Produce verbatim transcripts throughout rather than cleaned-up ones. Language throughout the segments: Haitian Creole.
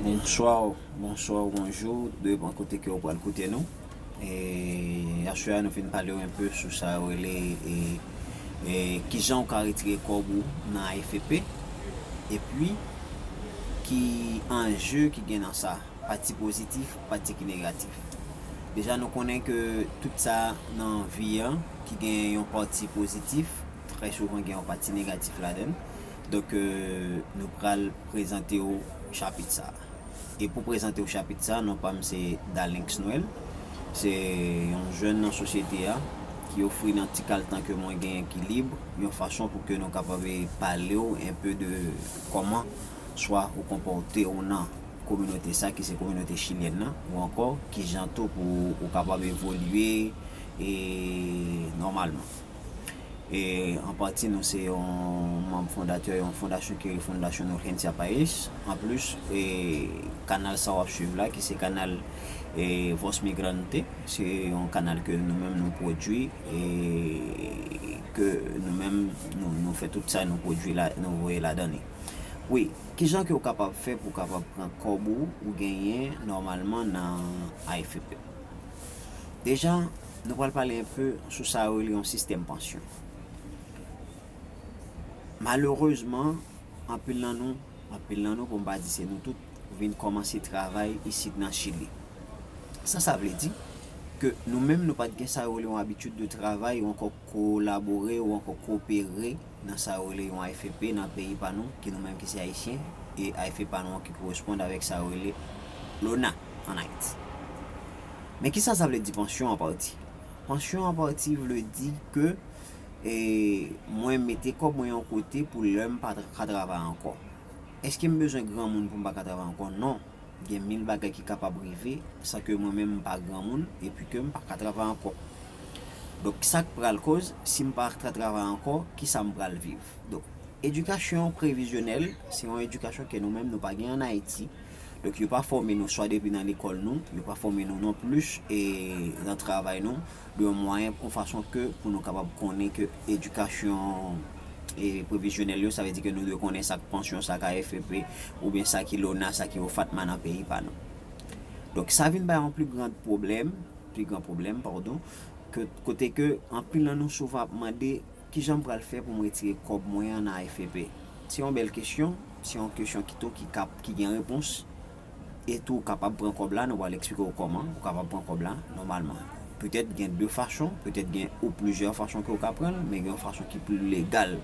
Bonswa, bonswa, bonjou, depann kote ke w pral koute nou. E aswè a nou vin pale w enpe sou sa yo rele e, e kijan w ka retire kòb ou nan A F P, epi ki anje ki gen nan sa, pati pozitif, pati ki negatif. Deja nou konnen ke tout sa nan vi an ki gen yon pati pozitif, trè souvan gen yon pati negatif ladan l. Donk, e, nou pral prezante w chapit sa a. E pou prezante w chapit sa, non pa m se Dalinx Noël. Se yon jèn nan sosyete a ki ofri nan ti kal tan ke mwen genyen ki lib, yon fason pou ke nou kapab pale w enpe de kòman swa ou konpòte w nan kominote sa ki se kominote chilyèn nan, ou ankò kijan tou pou ou kapab evolye e nòmalman. E an pati, nou se yon manm fondatè yon fondasyon ki rele Fondasyon Urgencia País. Anplis, e kanal sa w ap swiv la, ki se kanal e Voz Migrante, se yon kanal ke nou menm nou pwodui e ke nou menm nou, nou fè tout sa nou pwodui la, nou voye ladan li. Wi, kijan ke w kapab fè pou w kapab pran kòb ou, ou genyen nòmalman nan A F P? Deja, nou pral pale enpe sou sa yo rele yon sistèm pansyon. Malerezman, anpil nan nou, anpil nan nou, pou m pa di se nou tout, vin kòmanse travay isit nan Chili. Sa, sa vle di ke nou menm, nou pa t gen sa yo rele yon abitid de travay ou ankò kolabore ou ankò kopere nan sa yo rele yon A F P nan peyi pa nou, ki nou menm ki se Ayisyen, e A F P pa nou an ki koresponn avèk sa yo rele lona ann Ayiti. Men kisa sa vle di pansyon an pati? Pansyon an pati vle di ke e mwen mete kòb mwen yon kote pou lè m pa tra- ka travay ankò. Èske m bezwen granmoun pou m pa ka travay ankò? Non. Gen mil bagay ki kapab rive san ke mwen menm m pa granmoun epi ke m pa ka travay ankò. Donk, sa k pral koz, si m pa ka travay ankò, kisa m pral viv? Donk, edikasyon previzyonèl, se yon edikasyon ke nou menm nou pa gen ann Ayiti. Donk, yo pa fòme nou swa depi nan lekòl nou, yo pa fòme nou non plis e nan travay nou, de yon mwayen, yon fason ke pou nou kapab konnen ke edikasyon e previzyonèl yo, sa vle di ke nou dwe konnen sa k pansyon, sa k A F P, oubyen sa ki lona, sa ki OFATMA nan peyi pa nou. Donk, sa vin bay yon pli gran pwoblèm, pli gran pwoblèm, padon, ke, kote ke anpil nan nou souvan ap mande, kijan m pral fè pou m retire kòb mwen an nan A F P? Se yon bèl kesyon, se yon kesyon ki tou ki kap, ki gen repons. E tou, ou kapab pran kòb la, nou pral eksplike w kòman ou kapab pran kòb la nòmalman. Petèt gen de fason, petèt gen ou plizyè fason ke w ka pran l, men gen yon fason ki pli legal,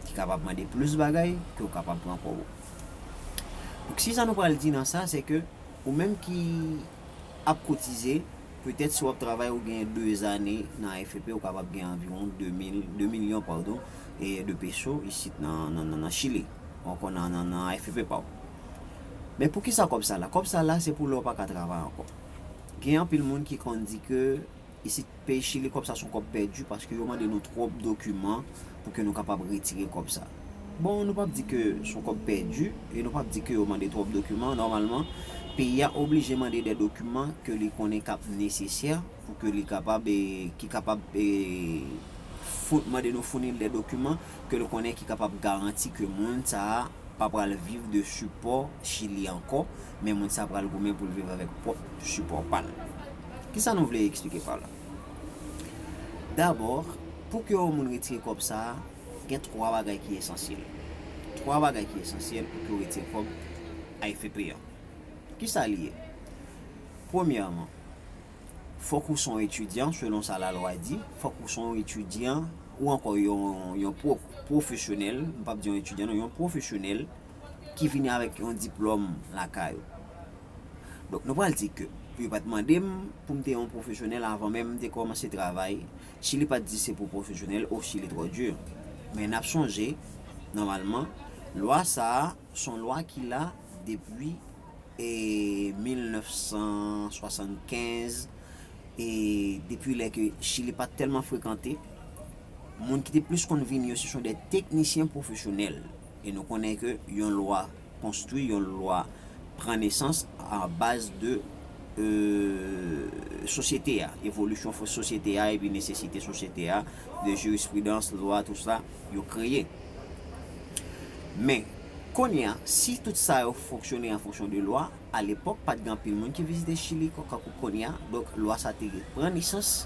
ki kapab mande plis bagay, ke w kapab pran kòb ou. Donk, si sa nou pral di nan sa, se ke ou menm ki ap kotize, petèt si w ap travay ou gen de zane nan A F P, ou kapab gen anviwon de mil, de milyon, padon, e de peso isit nan, nan, nan, nan Chili, ou ankò nan, nan, nan A F P pa w. Men poukisa kòb sa la? Kòb sa la, se pou lè w pa ka travay ankò. Gen anpil moun ki konn di ke isit peyi Chili, kòb sa se yon kòb pèdi paske yo mande nou twòp dokiman pou ke nou kapab retire kòb sa. Bon, nou p ap di ke se yon kòb pèdi e nou p ap di ke yo mande twòp dokiman. Nòmalman, peyi a oblije mande de dokiman ke li konnen k ap nesesè pou ke li kapab, e, ki kapab, e, fou- mande nou founi l de dokiman ke li konnen ki kapab garanti ke moun sa a pa pral viv de sipò Chili ankò, men moun sa pral goumen pou l viv avèk pwòp sipò pa l. Kisa nou vle eksplike pa la? Dabò, pou ke yon moun retire kòb sa a, gen twa bagay ki esansyèl. Twa bagay ki esansyèl pou ke w retire kòb A F P an. Kisa li ye? Premyèman, fòk ou se yon etidyan, selon sa lalwa di, fòk ou se yon etidyan ou ankò yon, yon pwo- pwofesyonèl, m p ap di yon etidyan non, yon pwofesyonèl ki vini avèk yon diplòm lakay ou. Donk, nou pral di ke yo pa t mande m pou m te yon pwofesyonèl avan menm m te kòmanse travay. Chili pa t di se pou pwofesyonèl, o Chili twò di. Men n ap sonje, nòmalman, lwa sa a, se yon lwa ki la depi, e, mil nèf san swasannkenz, e depi lè ke Chili pa t tèlman frekante, moun ki te plis konn vini yo, se son de teknisyen pwofesyonèl. E nou konnen ke yon lwa konstwi, yon lwa pran nesans a baz de, e, sosyete a, evolisyon fo- sosyete a epi nesesite sosyete a, de jirispridans, lwa, tou sa, yo kreye. Men, Kounye a, si tout sa yo fonksyone an fonksyon de lwa, alepòk, pa t gen anpil moun ki vizite Chili, kankou kounye a. Donk, lwa sa te pran nesans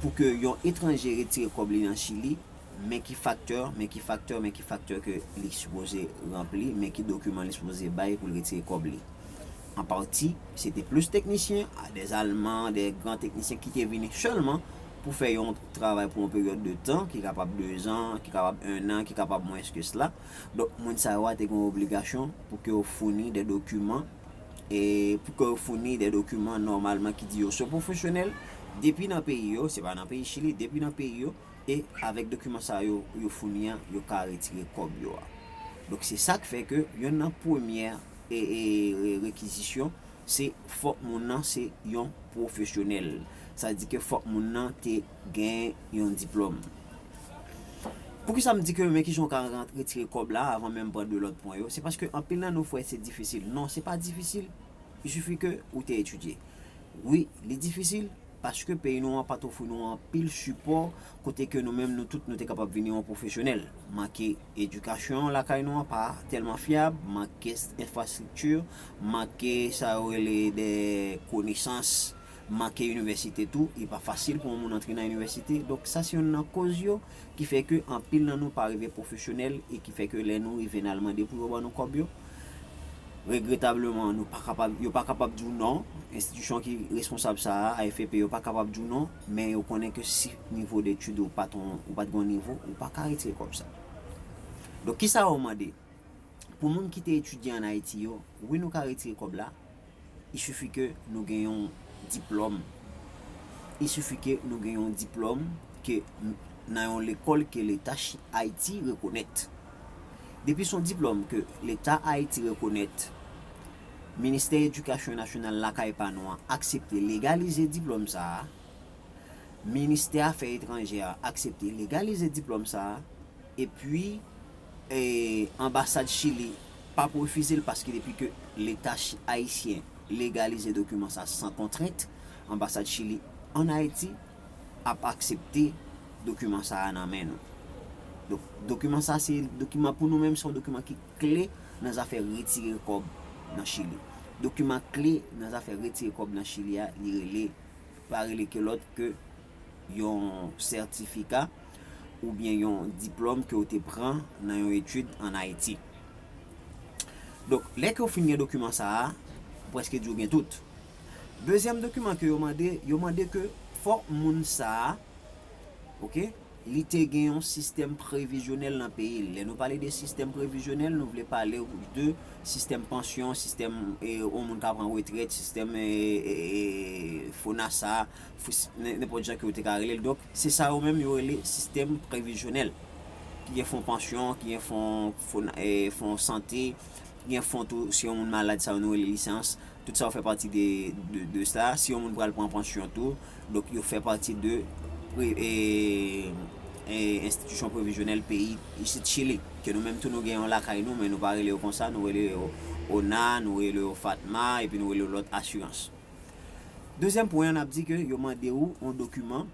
pou ke yon etranje retire kòb li nan Chili, men ki faktè, men ki faktè, men ki faktè ke li sipoze ranpli, men ki dokiman li sipoze bay pou l retire kòb li. An pati, se te plis teknisyen, a, dè Alman, dè gran teknisyen ki te vini sèlman pou fè yon travay pou yon peryòd de tan, ki kapab de zan, ki kapab en an, ki kapab mwens ke sela. Donk, moun sa yo a te gen yon obligasyon pou ke yo founi de dokiman, e pou ke yo founi de dokiman nòmalman ki di yo se pwofesyonèl, depi nan peyi yo, se pa nan peyi Chili, depi nan peyi yo, e avèk dokiman sa yo, yo founi an, yo ka retire kòb yo a. Donk, se sa k fè ke yonn nan premyè e, e, e rekizisyon, se fòk moun nan se yon pwofesyonèl. Sa di ke fòk moun nan te gen yon diplòm. Poukisa m di ke men kijan w ka rant-, retire kòb la avan menm pran de lòt pwen yo? Se paske anpil nan nou frè se difisil. Non, se pa difisil. Il suffit ke ou te etidye. Wi, li difisil paske peyi nou an pa t ofri nou anpil sipò kote ke nou menm nou tout nou te kapab vini yon pwofesyonèl. Manke edikasyon lakay nou an pa tèlman fyab, manke s-, enfrastrikti, manke sa yo rele de konesans, manke inivèsite tou, li pa fasil pou yon moun antre nan inivèsite. Donk, sa se youn nan koz yo ki fè ke anpil nan nou pa rive pwofesyonèl e ki fè ke lè nou rive n al mande pou yo ban nou kòb yo, regretableman, nou pa kapab, yo pa kapab di w non. Enstitisyon ki responsab sa a, A F P, yo pa kapab di w non, men yo konnen ke si nivo detid ou pa t on, ou pa t gen yon nivo, ou pa ka retire kòb sa. Donk, kisa yo mande? Pou moun ki te etidye ann Ayiti yo, wi, nou ka retire kòb la. Il suffit ke nou gen yon diplòm. Il suffit ke nou gen yon diplòm ke n-, nan yon lekòl ke Leta Chi-, Ayiti rekonèt. Depi se yon diplòm ke Leta Ayiti rekonèt, Ministè Edikasyon Nasyonal lakay pa nou an aksepte legalize diplòm sa a, Ministè Afè Etranjè a aksepte legalize diplòm sa a, epi, e, Anbasad Chili p ap refize l, paske depi ke Leta chi-, ayisyen legalize dokiman sa a san kontrent, Anbasad Chili ann Ayiti ap aksepte dokiman sa a nan men nou. Donk, dokiman sa a se dokiman pou nou menm, se yon dokiman ki kle nan zafè retire kòb nan Chili. Dokiman kle nan zafè retire kòb nan Chili a, li rele, pa rele ke lòt ke yon sètifika oubyen yon diplòm ke w te pran nan yon etid ann Ayiti. Donk, lè ke w fin gen dokiman sa a, prèske di w gen tout. Dezyèm dokiman ke yo mande, yo mande ke fòk moun sa a, oke, li te gen yon sistèm previzyonèl nan peyi l. Lè nou pale de sistèm previzyonèl, nou vle pale de sistèm pansyon, sistèm, e, yon moun ka pran retrèt, sistèm, e, e, e, FONASA, fo-, s-, nen-, nenpòt jan ke w te ka rele l. Donk, se sa yo menm yo rele sistèm previzyonèl. Ki gen fon pansyon, ki gen fon, fon, e, fon sante, ki gen fon tou, si yon moun malad, sa yo nou rele lisans. Tout sa yo fè pati de, de, de sa. Si yon moun pral pran pansyon tou, donk yo fè pati de pre-, e, e, enstitisyon previzyonèl peyi isit Chili. Ke nou menm tou nou gen yon lakay nou, men nou pa rele yo konsa, nou rele yo ONA, nou rele yo FATMA, epi nou rele yo lòt asirans. Dezyèm pwen an, n ap di ke yo mande w yon dokiman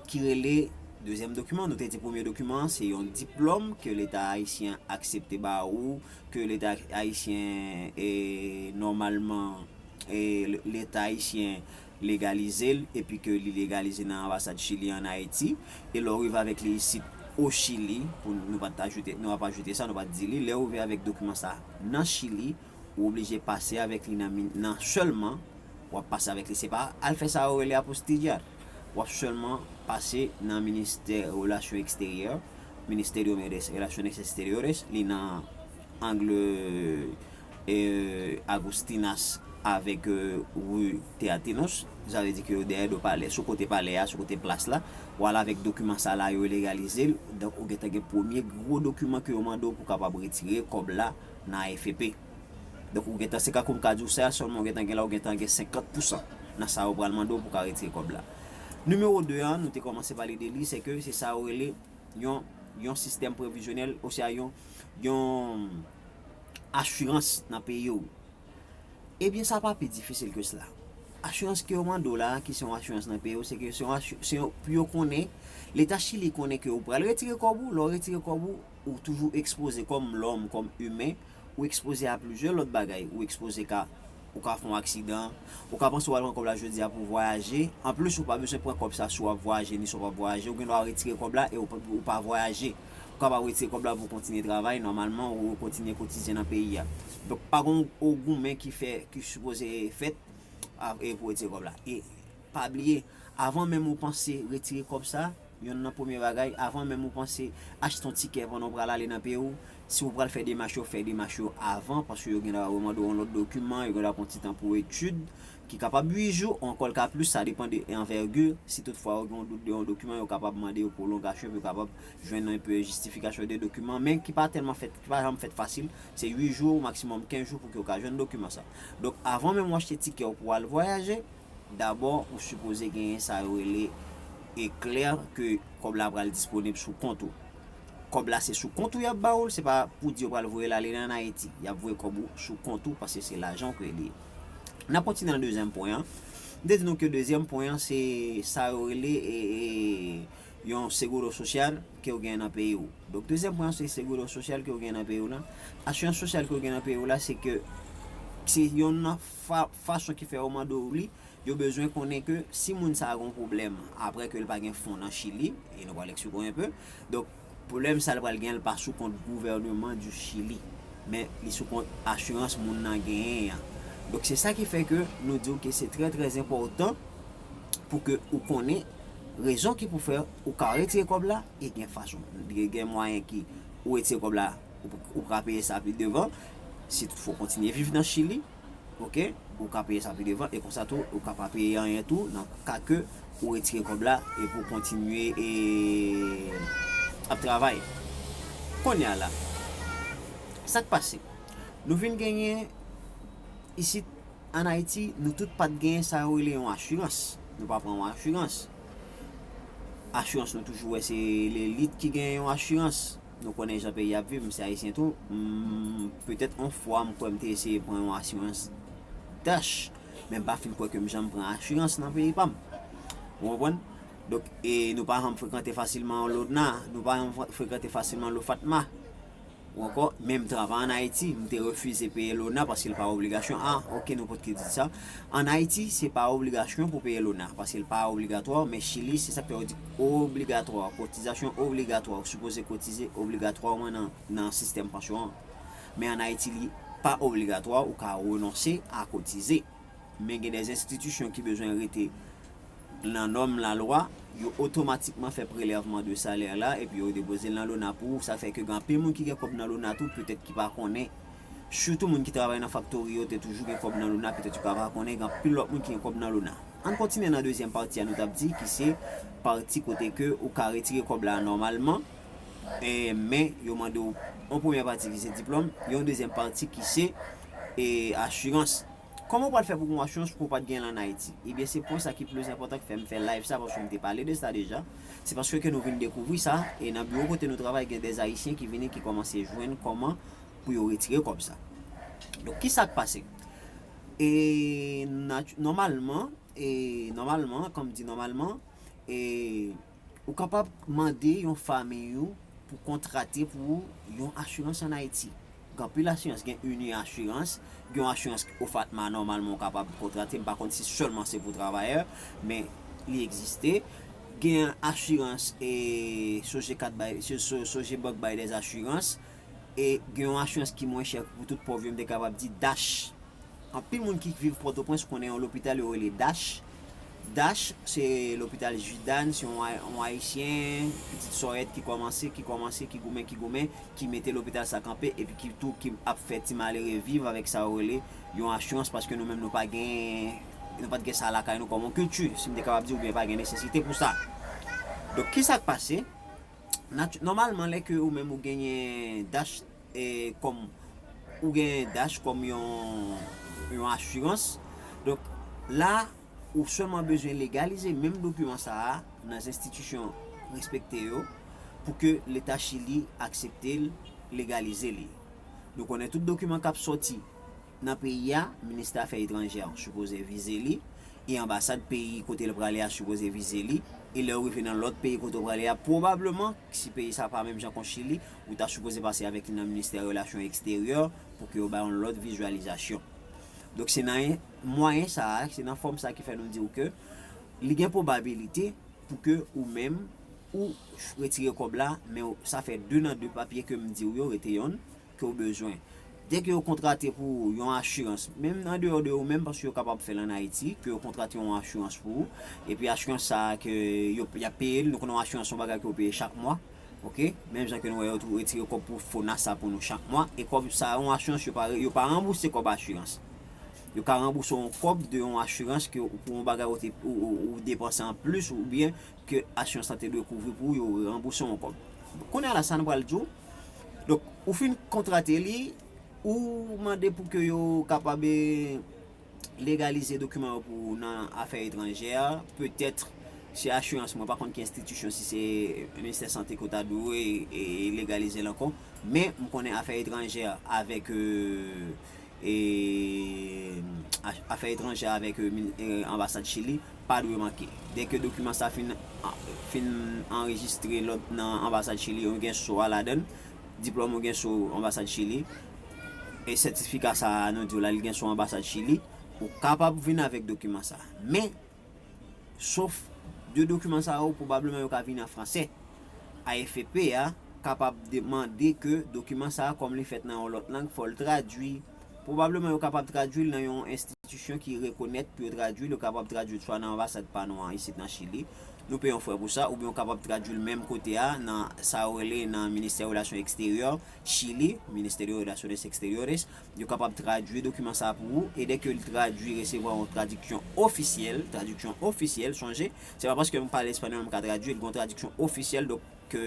ki rele, dezyèm dokiman, nou te di premye dokiman an, se yon diplòm ke Leta ayisyen aksepte ba ou, ke Leta ayisyen, e, nòmalman, e, Leta ayisyen legalize l, epi ke li legalize nan anbasad Chili ann Ayiti, e lè w rive avèk li isit o Chili, pou nou pa t ajoute, nou ap ajoute sa, nou pa t di li, lè w rive avèk dokiman sa nan Chili, ou oblije pase avèk li nan, nan sèlman, w ap pase avèk li. Se pa al fè sa yo rele apostilla. W ap sèlman pase nan Ministè Relasyon Eksteryè, Ministerio de Relaciones Exteriores, li nan angle, e, Agustinas avèk, e, rue Teatinos. Sa vle di ke yo dèyè do palè, sou kote palè a, sou kote plas la. W al avèk dokiman sa la, yo legalize l. Donk, ou gentan gen premye gwo dokiman ke yo mande w pou kapab retire kòb la nan A F P. Donk, ou gentan, se ka kou m ka di w sa, sèlman ou gentan gen la, ou gentan gen senkant pousan nan sa yo pral mande w pou ka retire kòb la. Nimewo de an, nou te kòmanse pale de li, se ke se sa yo rele yon, yon sistèm previzyonèl, oswa yon, yon asirans nan peyi w. Ebyen, sa pa pi difisil ke sela. Asirans ke yo mande w la, ki se yon asirans nan peyi w, se ke se yon asi- se yon, pou yo konnen, Leta Chili konnen ke ou pral retire kòb ou, lè w retire kòb ou, ou toujou ekspoze kòm lòm, kòm imen, ou ekspoze a plizyè lòt bagay, ou ekspoze ka, ou ka fè yon aksidan, ou ka panse w al pran kòb la jodi a pou vwayaje, anplis ou pa bezwen pran kòb sa si w ap vwayaje, ni si w p ap vwayaje, ou gen dwa retire kòb la e ou pa, ou pa vwayaje. Ou kapab retire kòb la pou kontinye travay, nòmalman ou kontinye kotize nan peyi a. Donk pa gen yon goumen ki fè, ki sipoze fèt a- e pou retire kòb la. E pa bliye, avan menm ou panse retire kòb sa, yonn nan premye bagay, avan menm ou panse achte yon tikè pandan w pral ale nan peyi w, si w pral fè demach yo, fè demach yo avan, paske yo gen dwa remande w yon lòt dokiman, yo gen dwa pran ti tan pou etid, ki kapab uit jou, ou ankò l ka plis, sa depann de anvègi. Si toutfwa yo gen yon dout de yon dokiman, yo kapab mande yo pwolongasyon, pou yo kapab jwenn yon pe jistifikasyon de dokiman, men ki pa tèlman fèt, ki pa janm fèt fasil, se uit jou, maksimòm kenz jou pou ke w ka jwenn dokiman sa. Donk, avan menm w achte tikè w pou w al vwayaje, dabò, ou sipoze genyen sa yo rele e klè ke kòb la pral disponib sou kont ou. Kòb la se sou kont ou y ap ba ou l, se pa pou di yo pral voye l ale nan Ayiti. Y ap voye kòb ou sou kont ou paske se lajan w ke li ye. N ap kontinye nan dezyèm pwen an. M te di nou ke dezyèm pwen an se sa yo rele e, e, yon seguro sosyal ke w gen nan peyi w. Donk dezyèm pwen an se seguro sosyal ke w gen nan peyi w la. Asirans sosyal ke w gen nan peyi w la se ke se yon nan fa, fason ki fè yo mande w li. Yo bezwen konnen ke si moun sa a gen yon pwoblèm apre ke l pa gen fon nan Chili, e nou pral eksplike w enpe, donk pwoblèm sa a l pral gen l pa sou kont gouvèneman di Chili, men li sou kont asirans moun nan genyen an. Donk se sa ki fè ke nou di w ke se trè trè enpòtan pou ke ou konnen rezon ki pou fè ou ka retire kòb la e gen fason, gen mwayen ki ou retire kòb la, ou, ou ka peye sa pi devan si toutfwa w kontinye viv nan Chili. Oke, ou ka peye sa pi devan e konsa tou ou ka pa peye anyen tou nan ka ke ou retire kòb la e pou kontinye e ap travay. Kounye a la, sa k pase? Nou vin genyen isit ann Ayiti, nou tout pa t genyen sa yo rele yon asirans. Nou pa pran yon asirans. Asirans nou toujou wè se lelit ki genyen yon asirans. Nou konnen jan peyi ap viv, m se ayisyen tou. M, petèt yon fwa m kwè m te eseye pran yon asirans Dash, men m pa fin kwè ke m janm pran asirans nan peyi pa m. Ou konprann? Donk, e nou pa janm frekante fasilman Lona, nou pa janm fre- frekante fasilman Lofatma. Ou ankò, menm travay ann Ayiti, m te refize peye Lona paske l pa obligasyon. A, oke, nenpòt ki di sa. Ann Ayiti, se pa obligasyon pou peye Lona paske l pa obligatwa, men Chili, se sa k fè yo di obligatwa, kotizasyon obligatwa, ou sipoze kotize obligatwèman nan, nan sistèm pansyon an. Men ann Ayiti, li pa obligatwa, ou ka renonse a kotize. Men gen de enstitisyon ki bezwen rete nan nòm lalwa, yo otomatikman fè prelèvman de salè la epi yo depoze l nan Lona pou ou. Sa fè ke gen anpil moun ki gen kòb nan Lona tou, petèt ki pa konnen. Sitou moun ki travay nan faktori yo te toujou gen kòb nan Lona, petèt yo ka pa konnen, gen anpil lòt moun ki gen kòb nan Lona. Ann kontinye nan dezyèm pati a nou t ap di, ki se pati kote ke ou ka retire kòb la nòmalman, e, men yo mande w yon premyè pati ki se diplòm, yon dezyèm pati ki se e, asirans. Kòman w pral fè pou gen yon asirans pou w pa t gen l ann Ayiti? Ebyen, se pwen sa ki plis enpòtan ki fè m fè live sa, paske m te pale de sa deja. Se paske ke nou vin dekouvri sa, e nan biwo kote nou travay, gen de Ayisyen ki vini, ki kòmanse jwenn kòman pou yo retire kòb sa. Donk, ki sa k pase? E, natu- nòmalman, e, nòmalman, kòm di nòmalman, e, ou kapab mande yon fanmiy ou pou kontrate pou ou yon asirans ann Ayiti. Gen anpil asirans, gen Uni Asirans, gen yon asirans Ofatma nòmalman ou kapab kontrate, m pa konn si sèlman se pou travayè, men li egziste. Gen asirans e Sogecat bay, So- So- Sogebank bay des assurances, e gen yon asirans ki mwen chè pou tout pòv yo, m te kapab di Dash. Anpil moun ki viv Pòtoprens konnen yon lopital yo rele Dash. Dash, se lopital Jidane, se yon, yon ayisyen, pitit Sòyèt ki kòmanse, ki kòmanse, ki goumen, ki goumen, ki mete lopital sa kanpe, epi ki tou, ki ap fè ti malere viv avèk sa yo rele yon asirans, paske nou menm nou pa gen, nou pa t gen sa lakay nou kòm yon kilti, si m te kapab di, oubyen pa gen nesesite pou sa. Donk, ki sa k pase? Natu- nòmalman, lè ke ou menm ou genyen Dash, e, kòm ou genyen Dash kòm yon, yon asirans, donk, la, ou sèlman bezwen legalize menm dokiman sa a nan enstitisyon respekte yo pou ke Leta Chili aksepte l, legalize li. Nou konnen tout dokiman k ap sòti nan peyi a, ministè afè etranjè sipoze vize li, e anbasad peyi kote l prale a sipoze vize li. E lè w rive nan lòt peyi kote w prale a, pwobableman, si peyi sa pa menm jan kon Chili, ou ta sipoze pase avèk li nan ministè relasyon eksteryè pou ke yo bay yon lòt vizyalizasyon. Donk, se nan mwayen sa a, se nan fòm sa a ki fè nou di w ke li gen pwobabilite pou ke ou menm, ou retire kòb la, men sa fè de nan de papye ke m di w yo rete yonn ke w bezwen. Dèke yo kontrate pou yon asirans, menm andeyò de ou menm, paske yo kapab fè l ann Ayiti, ke yo kontrate yon asirans pou ou, epi asirans sa a ke yo, y ap peye l, nou konnen yon asirans se yon bagay ke yo peye chak mwa, oke? Menm jan ke nou wè yo tou retire kòb pou FONASA pou nou chak mwa, e kòb sa a, yon asirans, yo pa, yo pa ranbouse kòb asirans. Yo ka ranbouse yon kòb de yon asirans ke ou, pou yon bagay ou te, ou, ou, ou depanse an plis, oubyen ke asirans lan te dwe kouvri pou ou, yo ranbouse yon kòb. Kounye a la, sa nou pral di w. Donk, ou fin kontrate li, ou mande pou ke yo kapab, eh, legalize dokiman yo pou ou nan afè etranjè. Petèt, se asirans, mwen pa konn ki enstitisyon, si se ministè sante ke w ta dwe, eh, legalize l ankò. Men, m konnen afè etranjè avèk, eh, e, a-, afè etranjè avèk, e, min-, e, anbasad Chili pa dwe manke. Dèke dokiman sa fin, fin anrejistre lòt nan anbasad Chili, ou gen so a ladan l, diplòm ou gen so anbasad Chili, e sètifika sa a nou di w la, li gen so anbasad Chili, ou kapab vin avèk dokiman sa a. Men, sof de dokiman sa yo, pwobableman yo ka vin an fransè. A F P a kapab de-, mande ke dokiman sa a, kòm li fèt nan yon lòt lang, fò l tradui. Pwobableman yo kapab tradui l nan yon enstitisyon ki rekonèt pou yo tradui l, yo kapab tradui l swa nan anbasad pa nou an isit nan Chili, nou peye yon frè pou sa, oubyen yo kapab tradui l menm kote a, nan sa yo rele nan Ministè Relasyon Eksteryè Chili, Ministerio de Relaciones Exteriores, yo kapab tradui dokiman sa a pou ou, e dèke l tradui, resevwa yon tradiksyon ofisyèl, tradiksyon ofisyèl, sonje, se pa paske m pale espanyòl m ka tradui l, gen yon tradiksyon ofisyèl, donk, ke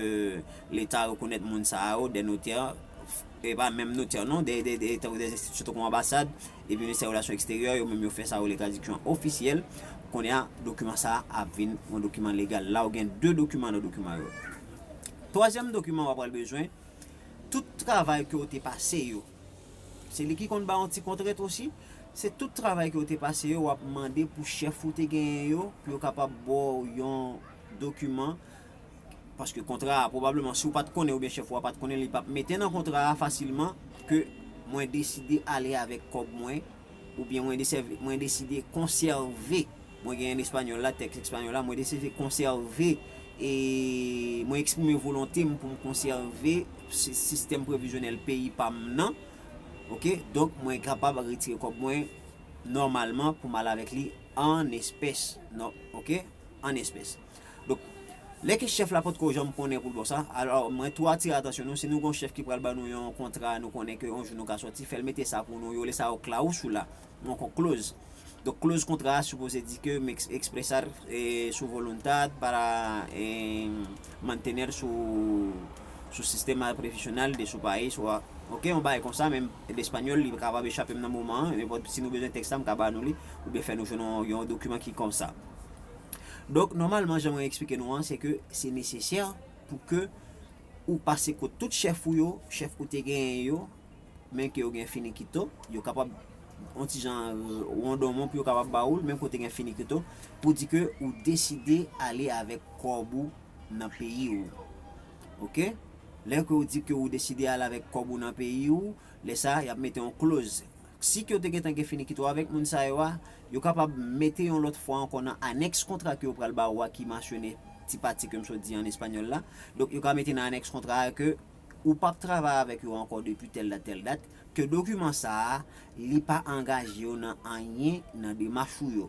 Leta rekonèt moun sa a yo, de notè, e pa menm notè non, de, de, de, tankou de enstitisyon tankou anbasad, epi Ministè Relasyon Eksteryè, yo menm yo fè sa yo rele tradiksyon ofisyèl. Kounye a, dokiman sa a ap vin yon dokiman legal. La, ou gen de dokiman nan dokiman yo. Twazyèm dokiman w ap pral bezwen, tout travay ke w te pase yo. Se li ki konn ba yon ti kontrent osi. Se tout travay ke w te pase yo, w ap mande pou chèf ou te genyen yo, pou yo kapab ba w yon dokiman. Paske kontra a, pwobableman, si w pa t konnen oubyen chèf ou a pa t konnen, li p ap mete nan kontra a fasilman ke mwen deside ale avèk kòb mwen, oubyen mwen desèv-, mwen deside konsève, mwen genyen espanyòl la, tèks espanyòl la, mwen deside konsève, e mwen eksprime volonte m pou m konsève si-, sistèm previzyonèl peyi pa m nan, oke? Donk, mwen kapab retire kòb mwen nòmalman pou m al avèk li an espès, non, oke? An espès. Donk, lè ke chèf la potko janm konnen pou l ba w sa, alò, mwen tou atire atansyon nou, si nou gon chèf ki pral ba nou yon kontra, nou konnen ke yon jou nou ka sòti, fè l mete sa pou nou, yo rele sa yo klausula, yon kon kloz. Donk, kloz kontra a sipoze di ke me ex-, expresar, eh, su voluntad para, eh, mantener su, su sistema profesional de su país, ou a, oke, yon bagay konsa, men espanyòl, li kapab echape m nan moman an, men si nou bezwen tèks la, m ka ba nou li, oubyen fè nou jwenn yon, yon dokiman ki konsa. Donk, nòmalman, jan mwen eksplike nou an, se ke se nesesè pou ke ou pase kot tout chèf ou yo, chèf ou te genyen yo, men ke yo gen finikito, yo kapab, yon ti jan, euh, wondonmon pou yo kapab ba ou l, menm kote gen finikito, pou di ke ou deside ale avèk kòb ou nan peyi ou. Oke? Lè ke ou di ke ou deside ale avèk kòb ou nan peyi ou, lè sa a, y ap mete yon kloz. Si ke yo te gentan gen finikito avèk moun sa yo a, yo kapab mete yon lòt fwa ankò nan anèks kontra ke yo pral ba ou a ki mansyone ti pati ke m sot di an espanyòl la. Donk, yo ka mete nan anèks kontra a ke ou p ap travay avèk yo ankò depi tèl dat, tèl dat, ke dokiman sa a, li pa angaje yo nan anyen nan demach ou yo.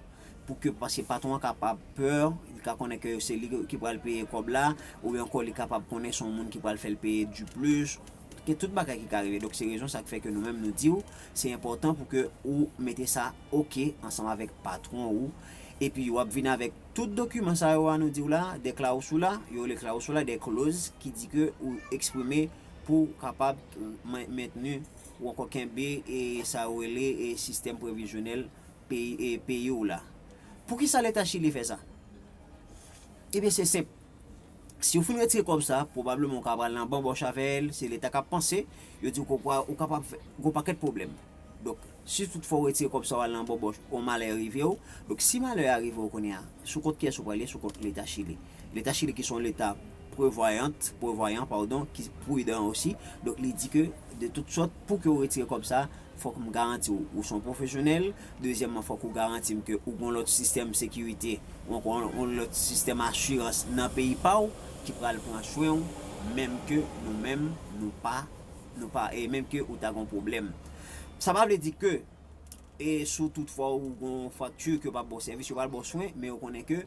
Pou ke, paske patwon an kapab pè, li ka konnen ke se li ki pral peye kòb la, oubyen ankò li kapab konnen se yon moun ki pral fè l peye diplis, gen tout bagay ki ka rive. Donk, se rezon sa k fè ke nou menm nou di w, se enpòtan pou ke ou mete sa oke ansanm avèk patwon ou. Epi, w ap vin avèk tout dokiman sa yo a nou di w la, de klausula, yo rele klausula, de kloz, ki di ke ou eksprime pou w kapab, euh, men-, mentni ou ankò kenbe, e sa yo rele, e sistèm previzyonèl peyi, e peyi w la. Poukisa Leta Chili fè sa? Ebyen, se senp. Si w fin retire kòb sa, pwobableman w ka pral nan banbòch avè l, se Leta k ap panse, yo di w ke w pa, ou kapab fè, gon pakèt pwoblèm. Donk, si tout fwa w retire kòb sa w al nan bòbòch, yon malè rive w. Donk, si malè a rive w kounye a, sou kont kiyès ou prale? Sou kont Leta Chili. Leta Chili ki se yon leta prevwayant, prevayan, padon, ki pridan osi. Donk, li di ke, de tout sòt, pou ke w retire kòb sa, fòk m garanti w ou se yon pwofesyonèl. Dezyèmman, fòk ou garanti m ke ou gen yon lòt sistèm sekirite, ou ankò yon lòt sistèm asirans nan peyi pa w ki pral pran swen w, menm ke nou menm, nou pa, nou pa, e menm ke ou ta gen yon pwoblèm. Sa pa vle di ke, e si w tout fwa ou gen yon frakti ke yo p ap ba w sèvis, yo pral ba w swen, men yo konnen ke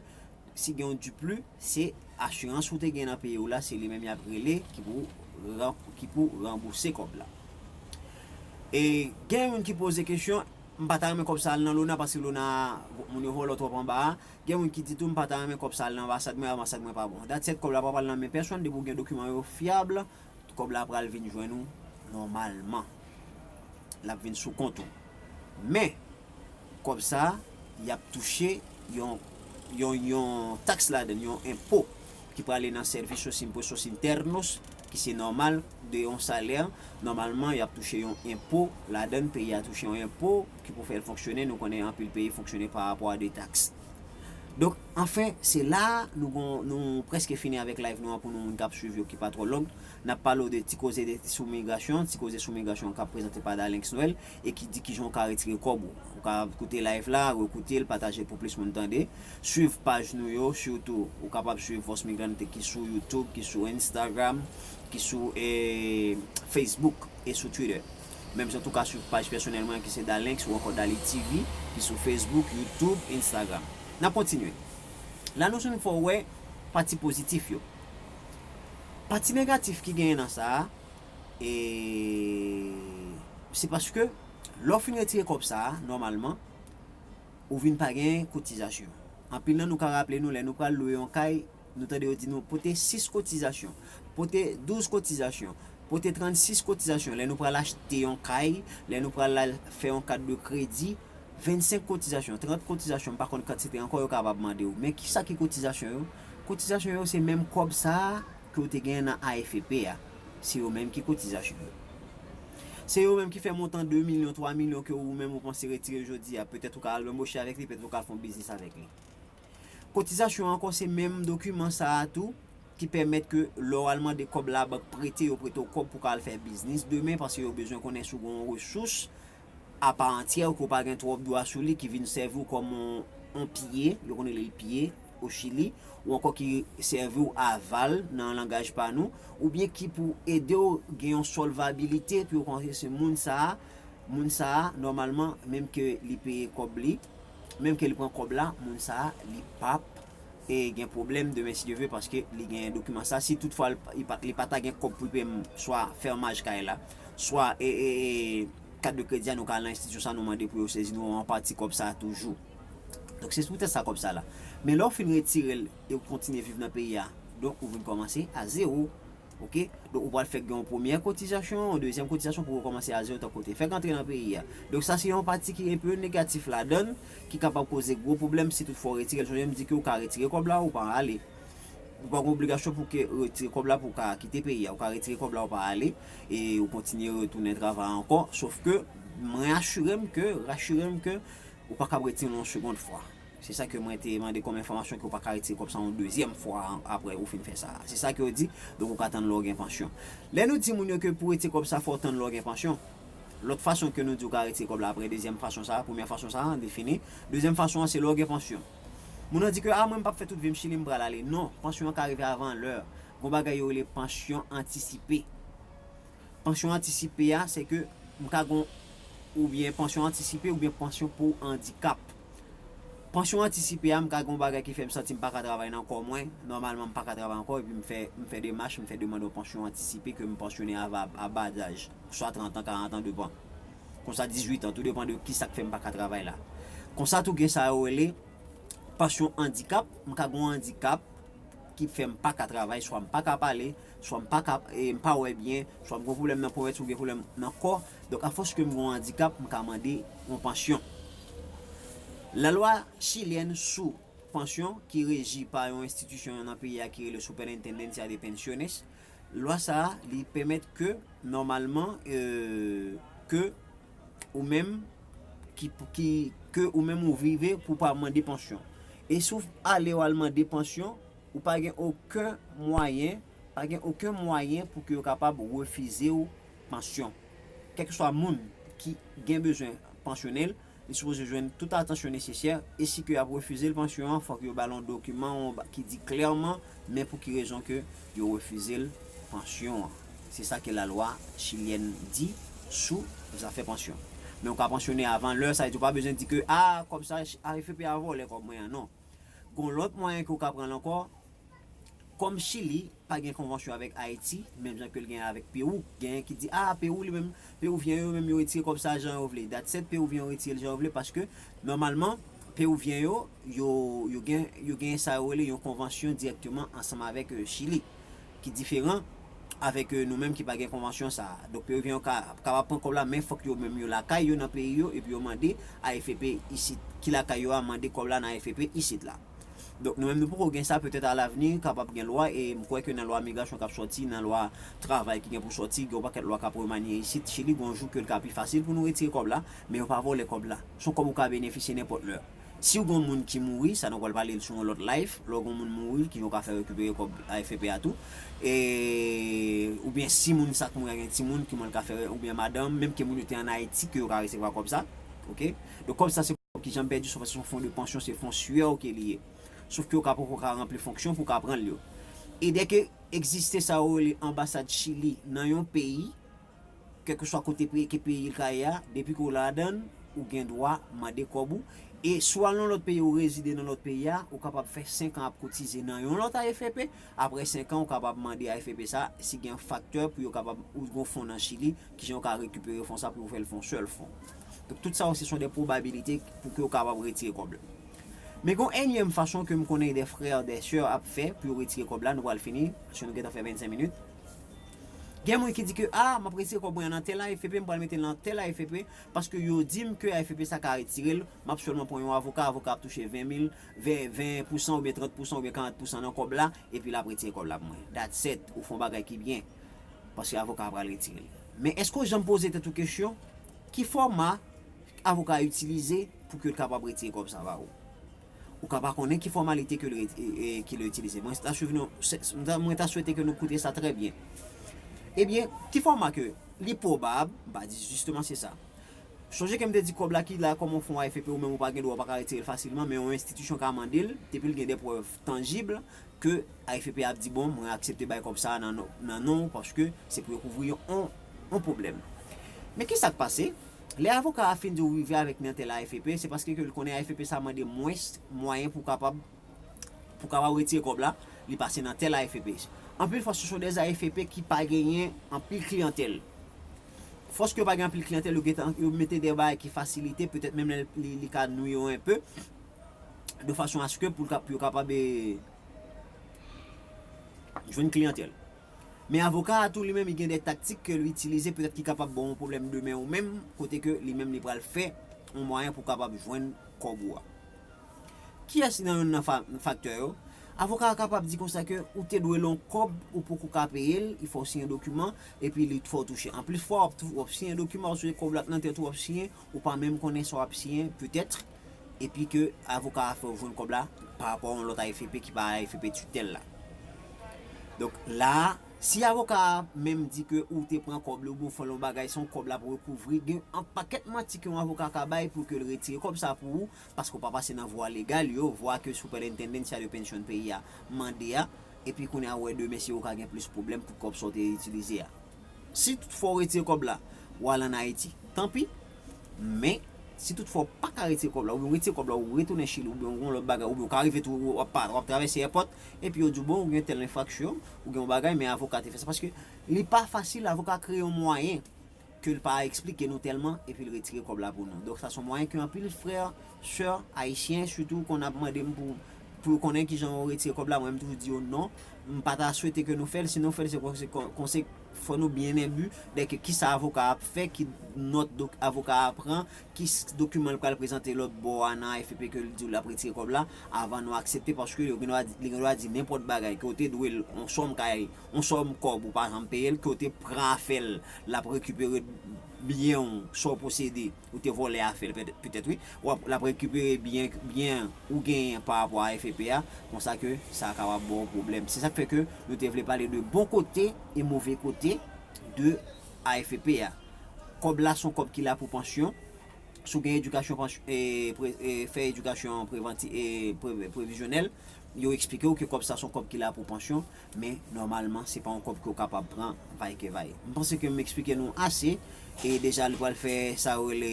si gen yon dipli, se asirans ou te gen nan peyi w la, se li menm y ap rele ki pou ran-, ki pou ranbouse kòb la. E gen youn ki poze kesyon, m pa ta renmen kòb sa al nan Lona paske Lona, moun yo vòlò twòp anba a. Gen moun ki di tou, m pa ta renmen kòb sa al nan anbasad mwen, anbasad mwen pa bon. That's it, kòb la pa pral nan men pèsonn, depi w gen dokiman yo fyab, kòb la pral vin jwenn ou nòmalman. L ap vin sou kont ou. Men, kòb sa, y ap touche yon, yon, yon taks ladan l, yon enpo ki prale nan servicios impuestos internos, ki se nòmal de yon salè. Nòmalman, y ap touche yon enpo ladan l, peyi a touche yon enpo ki pou fè l fonksyone. Nou konnen anpil peyi fonksyone pa rapò a de taks. Donk, anfen, se la a nou gon, nou prèske fini avèk live nou an pou nou moun k ap swiv yo ki pa twò long. N ap pale w de ti koze de, sou migrasyon, ti koze sou migrasyon k ap prezante pa Dalenx Noël e ki di kijan w ka retire kòb ou. Ou ka koute live la, rekoute l, pataje l pou plis moun tande. Swiv paj nou yo, sitou ou kapab swiv Voz Migrante ki sou YouTube, ki sou Instagram, ki sou, eh, Facebook e sou Twitter. Menm jan tou ka swiv paj pèsonèl mwen ki se Dalenx ou ankò Dali T V, ki sou Facebook, YouTube, Instagram. N ap kontinye. La nou fin fè w wè pati pozitif yo. Pati negatif ki genyen nan sa a, e se paske lè w fin retire kòb sa a, nòmalman, ou vin pa gen kotizasyon. Anpil nan nou ka raple nou, lè nou pral lwe yon kay, nou tande yo di nou pote sis kotizasyon, pote douz kotizasyon, pote trannsis kotizasyon. Lè nou pral achte yon kay, lè nou pral al fè yon kat de kredi, vennsenk kotizasyon, trant kotizasyon, m pa konn kantite ankò yo kapab mande w. Men kisa ki kotizasyon yo? Kotizasyon yo se menm kòb sa a ke w te genyen nan A F P a. Se yo menm ki kotizasyon yo. Se yo menm ki fè montan de milyon, twa milyon ke ou menm ou panse retire jodi a. Petèt ou ka al anboche avèk li, petèt ou ka al fè yon biznis avèk li. Kotizasyon ankò se menm dokiman sa a tou ki pèmèt ke lè w al mande kòb labank prete, yo prete w kòb pou w ka al fè biznis demen, paske yo bezwen konnen si w gen yon resous apa antyè ke w pa gen twòp dwa sou li ki vin sèvi w kòm yon, yon pye, yo konn rele l pye o Chili, ou ankò ki sèvi w aval nan langaj pa nou, oubyen ki pou ede w gen yon sòlvabilite pou yo konnen se moun sa a, moun sa a, nòmalman, menm ke li peye kòb li, menm ke li pran kòb la, moun sa a, li p ap, e, gen pwoblèm demen si Dye vle, paske li gen dokiman sa. Si toutfwa li pa, li pa ta gen kòb pou l peye m, swa fèmaj kay la, swa, e, e, e, kat de kredi a, nou ka al nan enstitisyon sa, nou mande pou yo sezi nou yon pati kòb sa toujou. Donk, se poutèt sa kòb sa la. Men lè w fin retire l e w kontinye viv nan peyi a, donk, ou vin kòmanse a zewo. Oke? Donk, ou pral fèk gen yon premyè kotizasyon, yon dezyèm kotizasyon pou w rekòmanse a zewo tankou w te fèk antre nan peyi a. Donk, sa se yon pati ki enpe negatif ladan l, ki kapab koze gwo pwoblèm si toutfwa w retire l. Sonje m di ke w ka retire kòb la, ou pa ale. Ou pa gen obligasyon pou ke retire kòb la pou w ka kite peyi a. Ou ka retire kòb la, ou pa ale, e ou kontinye retounen travay ankò. Sof ke, mwen asire m ke, rasire m ke, ou pa kab retire l yon segond fwa. Se sa ke mwen te mande kòm enfòmasyon ke w pa ka retire kòb sa yon dezyèm fwa an-, apre ou fin fè sa. Se sa ke yo di, donk ou ka tann lè w gen pansyon. Lè nou di moun yo ke pou retire kòb sa fò w tann lè w gen pansyon, lòt fason ke nou di w ka retire kòb la apre dezyèm fason sa, premyè fason sa, li fini. Dezyèm fason an se lè w gen pansyon. Moun nan di ke, a, mwen m p ap fè tout vi m Chili, m pral ale. Non, pansyon an ka rive avan lè. Gon bagay yo rele pansyon antisipe. Pansyon antisipe a, se ke m ka gon, oubyen pansyon antisipe oubyen pansyon pou andikap. Pansyon antisipe a, m ka gon bagay ki fè m santi m pa ka travay nan kò mwen, nòmalman m pa ka travay ankò, epi m fè, m fè demach, m fè demann yon pansyon antisipe ke m pansyone a, a ba daj, swa trant an, karant an, depan. Konsa dizuit an, tou depan de kisa k fè m pa ka travay la. Konsa tou gen sa yo rele pansyon andikap, m ka gon andikap ki fè m pa ka travay, swa m pa ka pale, swa m pa ka, e, m pa wè byen, swa m gon pwoblèm nan ponyèt, swa m gen pwoblèm nan kò. Donk, afòs ke m gon andikap, m ka mande yon pansyon. Lalwa chilyèn sou pansyon, ki reji pa yon enstitisyon nan peyi a ki rele Superintendencia de Pensiones, lwa sa a, li pèmèt ke, nòmalman, e, ke ou menm ki, ki, ke ou menm ou vive pou pa mande pansyon. E si w ale w al mande pansyon, ou pa gen okenn mwayen, pa gen okenn mwayen pou ke yo kapab refize w pansyon. Kèlkeswa moun ki gen bezwen pansyone l, li sipoze jwenn tout atansyon nesesè, e si ke y ap refize l pansyon an, fòk yo ba l yon dokiman yon ba- ki di klèman men pou ki rezon ke yo refize l pansyon an. Se sa ke lalwa chilyèn di sou zafè pansyon. Men ou ka pansyone avan lè, sa vle di ou pa bezwen di ke, a, kòb sa, A F P a vòlè kòb mwen an, non. Gon lòt mwayen ke ou ka pran l ankò, kòm Chili pa gen konvansyon avèk Ayiti, menm jan ke l gen avèk Pewou, genyen ki di, a, Pewou li menm, Pewouvyen yo menm yo retire kòb sa jan yo vle. That's it, Pewouvyen yo retire l jan yo vle, paske nòmalman, Pewouvyen yo, yo, yo gen, yo gen sa yo rele yon konvansyon dirèkteman ansanm avèk, euh, Chili, ki diferan avèk, euh, nou menm ki pa gen konvansyon sa a. Donk, Pewouvyen yo ka, kapab pran kòb la, men fòk yo menm yo lakay yo nan peyi yo, epi yo mande A F P isit, ki lakay yo a mande kòb la nan A F P isit la. Donk, nou menm nou poko gen sa, petèt alavni kapab gen lwa, e m kwè ke nan lwa migrasyon k ap sòti, nan lwa travay ki gen pou sòti, gen yon pakèt lwa k ap remanye isit Chili, gon jou ke l ka pi fasil pou nou retire kòb la, men yo pa vòlè kòb la. Se yon kòb ou ka benefisye nenpòt lè. Si w gen yon moun ki mouri, sa nou pral pale l sou yon lòt live, lè w gen yon moun mouri, ki jan w ka fè rekipere kòb A F P a tou, e, oubyen si moun sa k mouri a gen timoun, ki jan l ka fè, oubyen madanm, menm ke moun yo te ann Ayiti, ke yo ka resevwa kòb sa, oke? Donk, kòb sa se kòb ki janm pèdi, se yon fon de pansyon, se fon swè w ke li ye. Sof ke w ka poko ka ranpli fonksyon pou w ka pran l yo. E dèke egziste sa yo rele anbasad Chili nan yon peyi, kèlkeswa kote peyi, ke peyi l ka ye a, depi ke w ladan l, ou gen dwa mande kòb ou. E si w al nan lòt peyi, ou rezide nan lòt peyi a, ou kapab fè senk an ap kotize nan yon lòt A F P. Apre senk an, ou kapab mande A F P sa, si gen faktè pou yo kapab, ou gon fon nan Chili, ki jan yo ka rekipere fon sa pou yo fè l fon sèl fon. Donk, tout sa yo, se son de pwobabilite pou ke yo kapab retire kòb la. Men gon ènyèm fason ke m konnen de frè, de sè ap fè pou yo retire kòb la, nou pral fini, paske nou gentan fè vennsenk minit. Gen moun ki di ke, a, m ap retire kòb mwen an nan tèl A F P, m pral mete l nan tèl A F P, paske yo di m ke A F P sa ka retire l, m ap sèlman pran yon avoka, avoka ap touche ven mil, ven, ven pousan oubyen trant pousan oubyen karant pousan nan kòb la, epi l ap retire kòb la pou mwen. That's it, ou fè yon bagay ki byen, paske avoka a pral retire l. Men èske w janm poze tèt ou kesyon, ki fòma avoka a itilize pou ke l kapab retire kòb sa ba ou? Ou ka pa konnen ki fòmalite ke l re- e- e- ke l itilize. Mwen ta swiv nou, se- se- mwen ta- mwen ta swete ke nou koute sa trè byen. Ebyen, ki fòma ke li pwobab, m pa di jisteman se sa. Sonje ke m te di kòb la ki la kòm yon fon A F P, ou menm ou pa gen dwa, ou pa ka retire l fasilman, men yon enstitisyon ka mande l, depi l gen de prèv tanjib ke A F P ap di, bon, mwen aksepte bay kòb sa a nan non, nan non w, paske se pou yo kouvri yon, yon pwoblèm. Men ki sa k pase? Lè avoka a fin di w rive avèk nan tèl A F P, se paske ke l konnen A F P sa mande mwens mwayen pou kapab, pou kapab retire kòb la, li pase nan tèl A F P. Anpil fwa, se son de A F P ki pa genyen anpil kliyantèl. Fòs ke yo pa gen anpil kliyantèl, yo gentan, yo mete de bagay ki fasilite, petèt menm lè li, li ka nwi yo enpe, de fason aske pou l ka- pou yo kapab, e, jwenn kliyantèl. Men avoka a tou li menm, li gen de taktik ke li itilize, petèt ki kapab ba w yon pwoblèm demen ou menm, kote ke li menm li pral fè yon mwayen pou kapab jwenn kòb ou a. Kiyès nan youn nan fa- faktè yo? Avoka a kapab di konsa ke ou te dwe l yon kòb, ou poko ka peye l, li fè w siyen dokiman, epi li fè w touche. Anplis fwa, w ap tou- w ap siyen dokiman, paske kòb la nan tèt ou w ap siyen, ou pa menm konnen sa w ap siyen, petèt, epi ke avoka a fè w jwenn kòb la pa rapò a yon lòt A F P ki pa A F P titèl la. Donk, la a, si avoka a menm di ke ou te pran kòb li, oubyen w fè l yon bagay, se yon kòb l ap rekouvri, gen yon pakèt manti ke yon avoka ka bay pou ke l retire kòb sa pou ou, paske w pa pase nan vwa legal yo, vwa ke Superintendencia de Pension peyi a mande a, epi kounye a, ou wè demen si ou ka gen plis pwoblèm pou kòb sa w te itilize a. Si toutfwa w retire kòb la, w al ann Ayiti, tanpi. Men, si toutfwa w pa ka retire kòb la, oubyen w retire kòb la, ou retounen Chili, oubyen w gen yon lòt bagay, oubyen w ka rive tou, w ap, w ap travèse èpòt, epi yo di w, bon, ou gen tèl enfraksyon, ou gen yon bagay, men avoka te fè sa. Paske li pa fasil, avoka kreye yon mwayen ke l pa eksplike nou tèlman, epi l retire kòb la pou nou. Donk, sa se yon mwayen ke anpil frè, sè ayisyen, sitou, konn ap mande m pou, pou yo konnen kijan yo retire kòb la, mwen, m toujou di yo non. M pa ta swete ke nou fè l, si nou fè l, se konse- kon- konse- fò nou byen enbi de ke kisa avoka a ap fè, ki nòt dok- avoka a pran, ki s- dokiman l pral prezante lòt bò a nan A F P ke l di l ap retire kòb la, avan nou aksepte, paske yo gen dwa di, li gen dwa di nenpòt bagay, ke w te dwe l yon sòm kay, yon sòm kòb ou pa janm peye l, ke w te pran afè l, l ap rekipere byen w, sa w posede, ou te vòlè afè l, petèt, petèt wi, w ap, l ap rekipere byen, byen ou genyen pa rapò a F E P a, konsa ke sa kapab ba w pwoblèm. Se sa k fè ke nou te vle pale de bon kote e move kote de A F E P a. Kòb la se yon kòb ki la pou pansyon. Si w gen edikasyon pansyon, e, pre, e, fè edikasyon prevanti, e, pre, previzyonèl, yo eksplike w ke kòb sa se yon kòb ki la pou pansyon, men nòmalman, se pa yon kòb ke w kapab pran vay ke vay. M panse ke m eksplike nou ase, e deja li pral fè sa yo rele,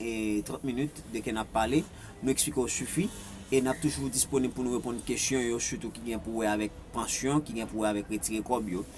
e, trant minit de ke n ap pale. Nou eksplike w sifi, e n ap toujou disponib pou nou reponn kesyon yo, sitou ki gen pou wè avèk pansyon, ki gen pou wè avèk retire kòb yo.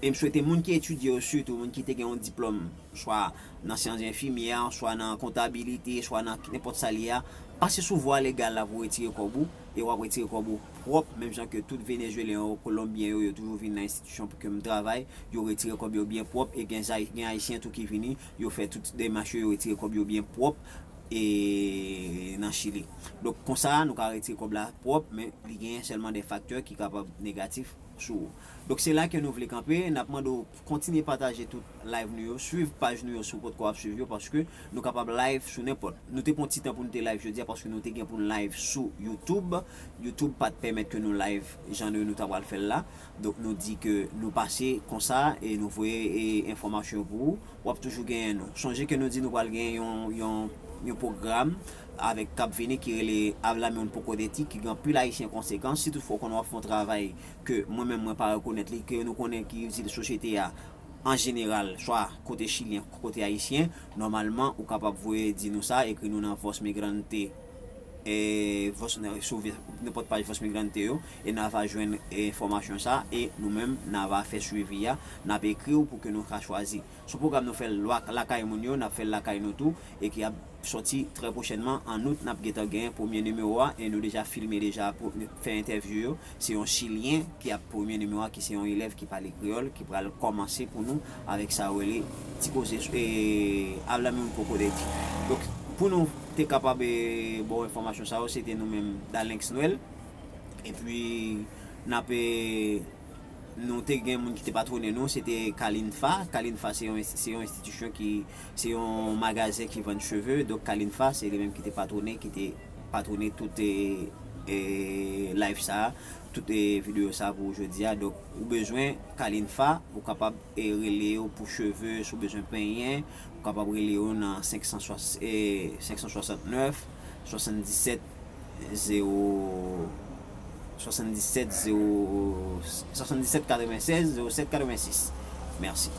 E m swete moun ki etidye yo, sitou moun ki te gen yon diplòm, swa nan syans enfimyè, swa nan kontabilite, swa nan nenpòt sa l ye a, pase sou vwa legal la pou retire kòb ou, e w ap retire kòb ou pwòp, menm jan ke tout Venezwelyen yo, Kolonbyen yo, yo toujou vin nan enstitisyon pou ke m travay, yo retire kòb yo byen pwòp, e gen, gen Ayisyen tou ki vini, yo fè tout demach yo, yo retire kòb yo byen pwòp, e nan Chili. Donk, konsa, nou ka retire kòb la pwòp, men li genyen sèlman de faktè ki kapab negatif sou ou. Donk, se la ke nou vle kanpe. N ap mande w kontinye pataje tout live nou yo, swiv paj nou yo si w potko ap swiv yo, paske nou kapab live sou nenpòt. Nou te pran ti tan pou nou te live jodi a, paske nou te gen pou n live sou YouTube. YouTube pa t pèmèt ke nou live jan nou, nou ta pral fè l la. Donk, nou di ke nou pase konsa e nou voye, e, enfòmasyon pou ou. W ap toujou genyen nou. Sonje ke nou di nou pral gen yon, yon, yon pwogram avèk k ap vini ki rele Habla-me un poco de ti, ki gen anpil Ayisyen konsekan. Si toutfwa w konnen w ap fè yon travay ke mwen menm mwen pa rekonèt li, ke nou konnen ki itil sosyete a an jeneral, swa kote chilyen, kote ayisyen, nòmalman, ou kapab voye di nou sa, ekri nou nan Voz Migrante, e, Voz, sou vi-, nenpòt paj Voz Migrante yo, e n a va jwenn, e, enfòmasyon sa, e nou menm, n a va fè swivi a, n ap ekri w pou ke nou ka chwazi. Se yon pwogram nou fè l lwa-, lakay moun yo, n ap fè l lakay nou tou, e ki ap sòti trè pwochènman. An out, n ap gentan gen premye nimewo a, e nou deja filme deja pou fè entèvyou yo. Se yon Chilyen ki ap premye nimewo a, ki se yon elèv ki pale kreyòl, ki pral kòmanse pou nou avèk sa yo rele ti koze, e, Háblame un poco de ti. Donk, pou nou te kapab, e, ba w enfòmasyon sa yo, se te nou menm, Dalenx Noël. Epi, n ap, e, nou te gen moun ki te patwone nou, se te Kalinfa. Kalinfa se yon, se yon enstitisyon ki, se yon magazen ki vann cheve. Donk, Kalinfa, se li menm ki te patwone, ki te patwone tout, e, e, live sa, tout, e, videyo sa pou jodi a. Donk, ou bezwen Kalinfa, ou kapab, e, rele yo pou cheve, si w bezwen penyen, ou kapab rele yo nan senk san swasann, e, senk san swasannnèf, swasanndisèt, zewo, swasanndisèt, zewo, swasanndisèt katrevennsèz, zewo sèt katrevensis. Mèsi.